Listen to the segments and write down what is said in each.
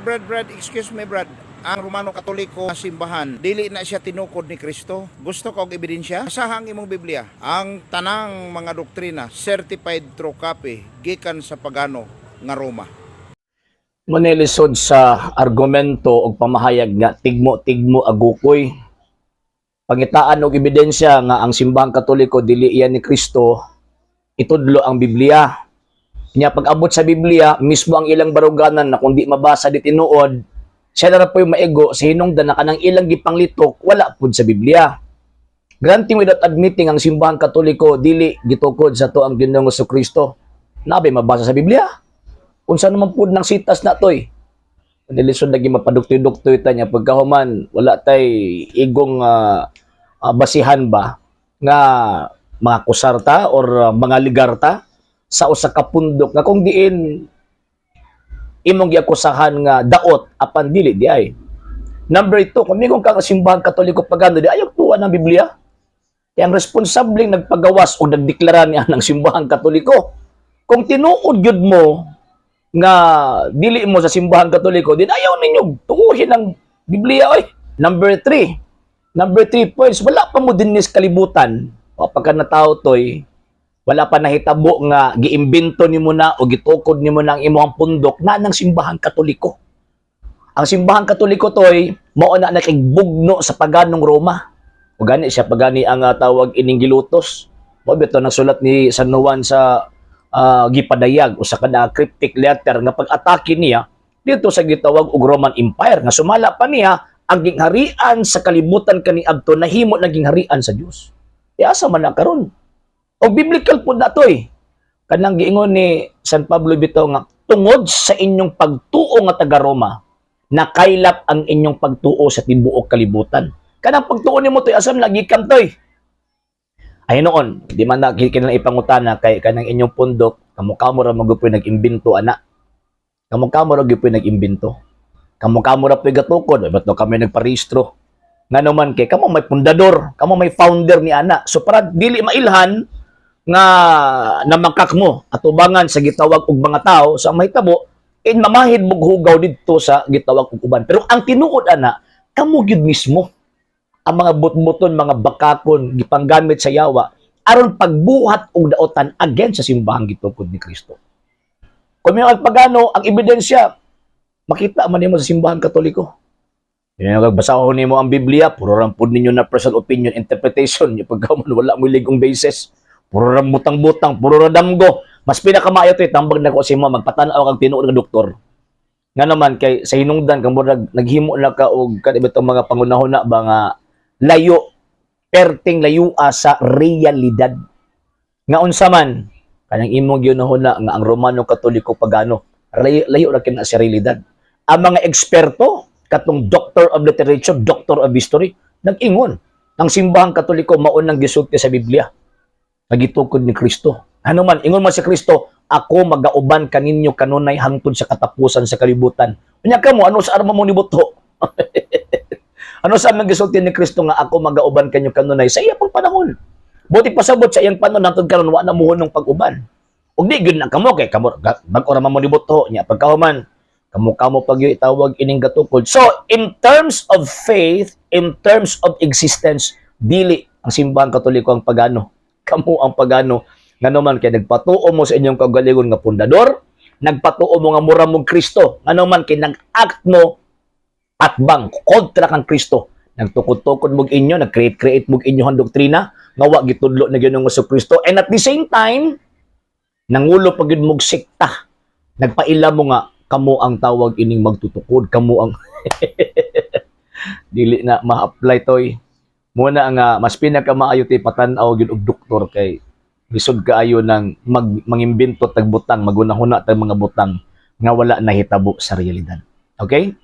Brad, Brad, excuse me, Brad. Ang Romano Katoliko nga simbahan, dili na siya tinukod ni Kristo. Gusto ka og ebidensya? Basaha ang imong Biblia. Ang tanang mga doktrina, certified true copy, gikan sa pagano nga Roma. Manilisod sa argumento og pamahayag nga tigmo-tigmo agukoy. Pangitaan og ebidensya nga ang Simbahang Katoliko dili iyan ni Kristo, itudlo ang Biblia. Nya pag-abot sa Biblia, mismo ang ilang baruganan na kung di mabasa di tinuod, siya na ra po'y maigo sa hinungdan na kanang ilang gipanglitok wala pud sa Biblia. Granting without admitting ang Simbahang Katoliko dili gitukod sa atoang Ginoong Kristo. Nabi mabasa sa Biblia? Unsa naman pud ng sitas na toy? Nilisod lagi mapaduktoy-duktoy ta niya pagkahuman wala tay igong basihan ba nga mga kusarta or mga ligarta sa usa ka pundok nga kung diin imong giakusahan nga daot apan dili di ay. Number 2, kung mingon ka nga Simbahang Katoliko pagano di ayaw tuwa ng Biblia. Kaya ang responsableng nagpagawas o nagdeklara niya ng Simbahang Katoliko. Kung tinuod gyud mo nga dili mo sa Simbahang Katoliko, din ayaw ninyo tuuhin ang Biblia oy. Number 3. Number 3 points, wala pa mo dinhi sa kalibutan. O pagka natao toy, wala pa nahitabo nga giimbento nimo na o gitukod nimo na ang imong pundok na ng Simbahang Katoliko. Ang Simbahang Katoliko toy, mao na nakigbugno sa paganong Roma. O gani siya pagani ang tawag ining gilutos. Mao bitaw nagsulat ni San Juan sa gipadayag usa ka na cryptic letter nga pag-atake niya dito sa gitawag og Roman Empire nga sumala pa niya ang gingharian sa kalibutan kaniadto nahimo naging harian sa Dios. E asa man na karon? O biblical pud na toy. Kanang giingon ni San Pablo bitaw nga tungod sa inyong pagtuo nga taga Roma, nakaylap ang inyong pagtuo sa tibuok kalibutan. Kanang pagtuo nimo toy asam lagi kam toy. Ay noon, di man na kinahanglan ipangutana kay kanang inyong pundok, kamo-kamo ra magyud nag-imbento ana. Kamo-kamo ra gyud nag-imbento. Kamo-kamo ra po'y gatukod, ba't no kami nagparehistro? Ngano man kay kamo may pundador, kamo may founder ni ana. So para dili mailhan nga namakak mo atubangan sa gitawag og mga tao sa mahitabo in mamahid mog hugaw didto sa gitawag og uban. Pero ang tinuod ana, kamo gyud mismo ang mga butbuton, mga bakakon gipanggamit sa yawa aron pagbuhat og daotan against sa simbahang gitukod ni Kristo. Kung may pagano, ang ebidensya makita man nimo sa Simbahang Katoliko. Yan ang basahon nimo ang Biblia, puro ra pud ninyo na personal opinion, interpretation, yung pagka man wala mo ligong basis. Puro ra butang-butang, puro ra damgo. Mas pinakamaayo to, tambag na ko sa imo magpatan-aw kang tinuod nga doktor. Nga naman kay sa hinungdan kang murag naghimo na ka og kanang itong mga pangunahuna ba nga layo perting layua sa realidad. Nga unsa man kanang imong gihunahuna nga ang Romano Katoliko pagano, layo, layo ra kina sa realidad. Ang mga eksperto katong doctor of literature, doctor of history, nag-ingon ang Simbahang Katoliko mao nang gisulti sa Biblia nga gitukod ni Kristo. Ano man, ingon man si Kristo, "Ako magauban kaninyo kanunay hangtod sa katapusan sa kalibutan." Unya kamo, ano sa arma mo ni buto? Ano sa amang gisulti ni Kristo nga "Ako magauban kanyo kanunay" sa iya pang panahon? Buti pasabot sa iyang panahon hangtod karon wa na muhunong pag-uban. Ug di gyud na kamo kay kamo bag-o ra man mo ni buto nya pagkahuman kamo kamo pag itawag ining gatukod. So in terms of faith, in terms of existence, dili ang Simbahang Katoliko ang pagano. Kamo ang pagano. Ngano man kay nagpatuo mo sa inyong kaugalingon nga pundador, nagpatuo mo nga mura mo Kristo. Ngano man kay nag-act mo atbang kontra kang Kristo. Nagtukod-tukod mo inyo, nag-create-create mo inyo ang doktrina nga wa gitudlo na Ginoong Kristo. And at the same time, nangulo pa gyud mog sekta. Nagpaila mo nga kamo ang tawag ining magtutukod, kamo ang dili na ma-apply toy. Muna nga mas pinakamaayo ti patan-aw gyud og doktor kay lisod kaayo nang mangimbento tag butang, magunahuna tag mga butang nga wala nahitabo sa realidad. Okay?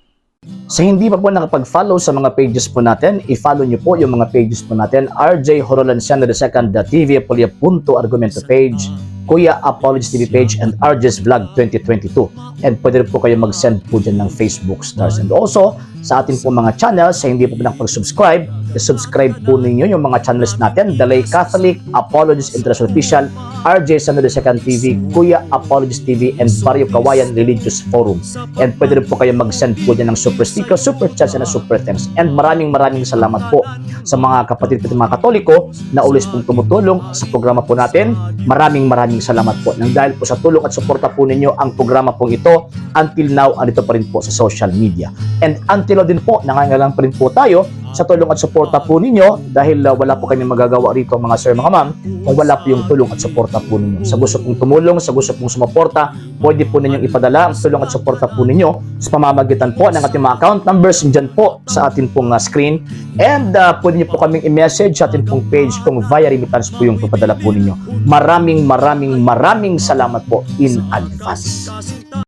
Sa hindi pa po nakapag-follow sa mga pages po natin, i-follow nyo po yung mga pages po natin: RJ Horolanciano II, the TV Apolia Punto Argumento page, Kuya Apologies TV page, and RJ's Vlog 2022. And pwede rin po kayo mag-send po dyan ng Facebook stars. And also, sa ating po mga channels, sa hindi po nakapag-subscribe, i-subscribe po ninyo yung mga channels natin: The Lay Catholic, Apologies International Official, RJ San Second TV, Kuya Apologist TV, and Barrio Kawayan Religious Forum. And pwede rin po kayo mag-send po dyan ng super sticker, super chat, and super thanks. And maraming maraming salamat po sa mga kapatid po mga Katoliko na always pong tumutulong sa programa po natin. Maraming maraming salamat po. Nang dahil po sa tulong at suporta po ninyo, ang programa pong ito until now andito pa rin po sa social media. And until now din po, nangangailangan pa rin po tayo sa tulong at suporta po ninyo dahil wala po kami magagawa rito, mga sir, mga ma'am, kung wala po yung tulong at suporta po ninyo. Sa gusto pong tumulong, sa gusto pong sumuporta, pwede po ninyong ipadala ang tulong at suporta po ninyo sa pamamagitan po ng ating mga account numbers dyan po sa ating pong screen. And pwede niyo po kaming i-message sa ating pong page kung via remittance po yung papadala po ninyo. Maraming maraming maraming salamat po in advance.